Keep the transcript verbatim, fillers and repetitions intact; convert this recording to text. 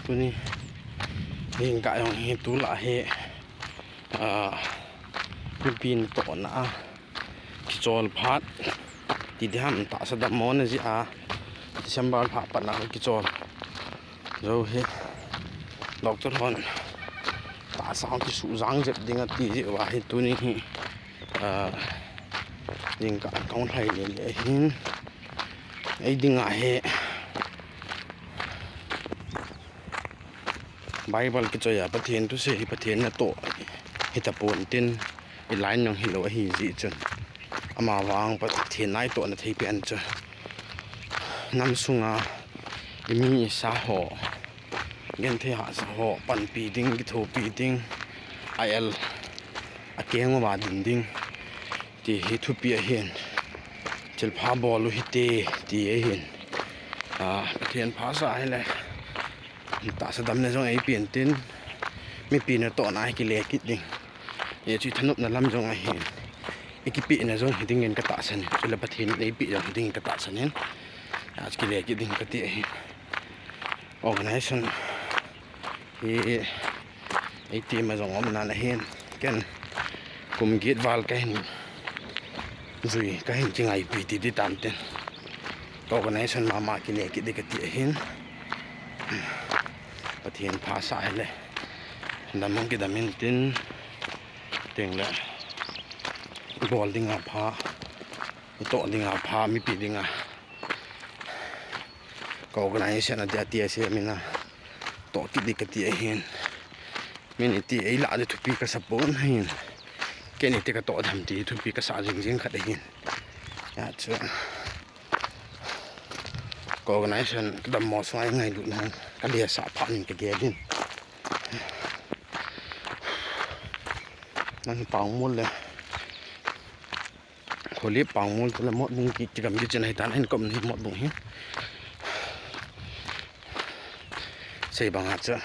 Tuni, hing ka jong hi tulai hi, ah, mipi natohna a kichol phat, ti diham tahsa dammona jeh a, December lha pat na kichol. Jou hi, doctor hon, tahsa hung kisuh jang jep ding ati jeh uva hi tuni hi, ah, jingkah kahung lhai lele hin, ei dinga hi, Bible kichoi a Pathen thusei hi Pathen natoh hita pon tin, i line jong hilou ahi jeh chun. Amavang Pathen natohna thei pen chu. Nam sunga i mi i sa ho, genthei hahsa ho, panpi ding, kithopi ding, a el, a keng uva din ding, ti hi thupi ahin. Thilpha bol u hite, ti ahin. Ah, Pathen phasah hile, tahsa damna jong eipen tin, mipi natohna hi kile kit ding. Hichu i thanopna lam jong ahin. I kipehna jong hiding in ka tahsan in. Chule Pathen in eipeh jong hiding in ka tahsan in. Hichu kile kit ding kati ahin. Organization hi eiti ma jong umna ahin. Ken kum get val kahin jui, kahin kingaipi ti di tam tin. Ka organization mama kile kit di kati ahin. Pathen phasah hile, dam hung kidam in tin, tengle, bol dinga pha, itoh dinga pha, mipi dinga, ka organization a dia tia se mina toh kit di kati ahin. Min iti eilah di thupi kasa pon ahin. Ken iti katoh dam ti thupi kasa jing jing khat ahin. Hichu ka organization kadammo sunga ngailutna kalesah phat in kagel in. Nang hi pangmol le, kholi pangmol chule mot bung ki, kigam kichin ahitan, ahin kom ni mot bung hi. Sei banga chu